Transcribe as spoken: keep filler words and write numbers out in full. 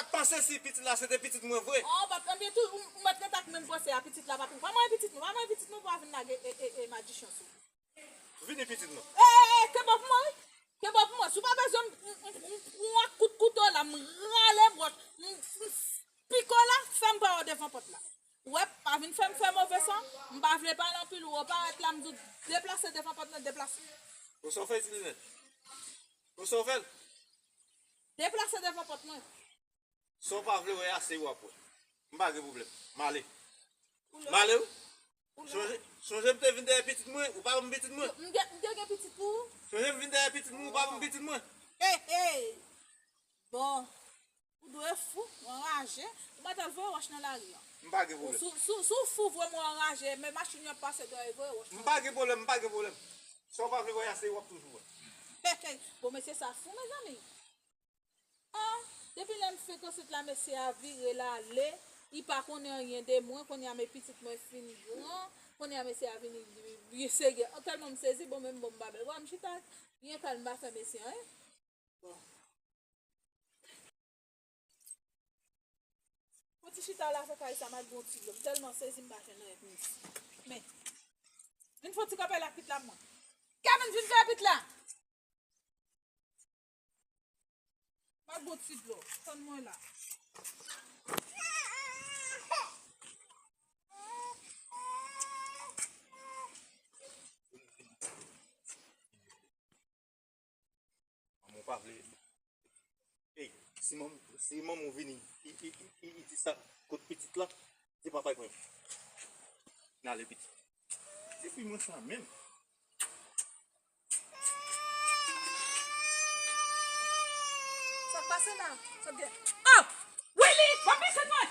pa t panse si pitit la se te pitit mwen vre. Oh, papa, anben tou, ou, ou mèt ret ak menm panse a pitit la, papa. Pa manyen pitit mwen, pa manyen pitit mwen pou w vin lage e, e, e, madichon sou. Vini pitit mwen. E, e, e, kenbe pou mwen, wi. Kenbe pou mwen. Si w pa bezwen m, m, m, m, m pran kout kouto la, m rale bwòch, m, m pike w la, fè m pa wè w devan pòt la. Ou wè, pa vin fè m fè move san, m pa vle pale anpil, ou reparèt la, m di w deplase devan pòt mwen, deplase. Ou sa w fè ti linèt? Ou sa w fè l? Deplase devan pòt mwen. Sa w pa vle wè a, se w ap wè. M pa gen pwoblèm. M ale. M ale wi. Sonje, sonje m te vin dèyè pitit mwen, ou pa ban m pitit mwen. M te, m te gen pitit pou ou. Sonje m vin dèyè pitit mwen, ou pa ban m pitit mwen. Hey, hey. Bon. Ou dwe fou, ou anraje. Ou mèt al voye wòch nan lari an. M pa gen pwoblèm. Si, si, si w fou vre, ou anraje, men machin yo ap pase dèyè, voye wòch nan lari an. M pa gen pwoblèm, m pa gen pwoblèm. Sa w pa vle wè a, se w ap toujou wè. Hey, hey. Bon, mesye sa fou, mezanmi. Ah, depi lè m frekante la, mesye a vire l ale, li pa konnen anyen de mwen, kounye a men pitit mwen fin gran, kounye a mesye a vini byen serye. Tèlman m sezi, bon, menm bon m pa bèl. Wè, m chita byen kalm, m pa fè mesye anyen. Bon. Fouti chita la fè kay sa, m al bwè yon ti dlo. M tèlman sezi, m pa jwenn anyen pou m di. Men, vin fè yon ti kanpe la, pit la, mwen. Kevin, vin fè pit la! M al bwè yon ti dlo. Tann mwen la. Manman w pa vle. Ey, si manman, si manman w vini, i, i, i, i, i di sa kot pitit la, di papa l pran. N ale pitit. Ti fi mwen sa menm. Sa k pase la? Sa k gen? Oh! Willy, ban m pitit mwen!